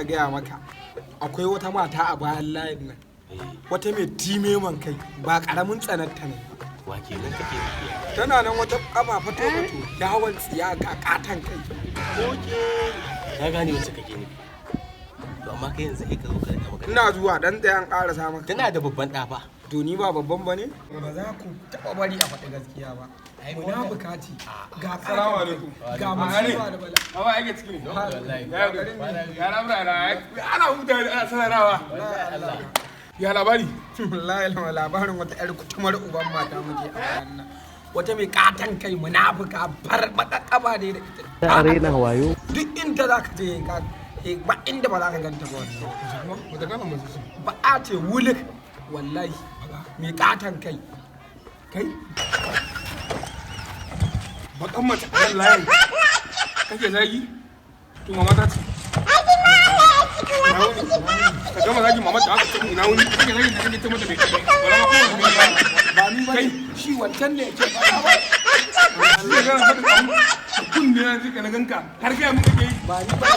Gaya maka, akwai wata mata a bayan layin nan, wata mai time man kai, ba karamin tsananta ne. Wa kenan kake nufi? Tana nan, wata kafa fato fato, yawon tsiya, ga katan kai. Okay, na gane wacce kake nufi. To amma kai yanzu kai ka zo ka rika magana. Ina zuwa, dan tsayan karasa maka. Tana da babban ɗa fa. To ni ba babban bane? Ba za ku taba bari a faɗi gaskiya ba. Munafuka ce, ga Assalamu katon alaikum. kai, ga masifa da bala. Baba, ake ciki ne. Wallahi. Ya labura na ana huta, ana sanarawa. Ya labari? Wallahi labarin wata yar kutumar uban mata muke a bayan nan, wata mai katan kai, munafuka, farbaɗa ƙafa ne da ita. Ta arena wayo. Duk inda za ka je ka ba inda ba za ka ganta ba wannan. Wata kana mace ce. Ba a ce wulik, wallahi mai katan kai. Kai? Bakan mace a kan layin. Kake zagi? To mama ta ce. Ina wuni? Ka gama zagin mama ta haka ce ina wuni? Kake zagin da kake ce mata bai kai. Ba ma kowane bai ba. Ba ni ba Kai. shi wancan ne yake faɗa ba. Shi ne kana faɗin abu. Kunne na jika na ganka. Har gaya mun kake yi. Ba ni ba.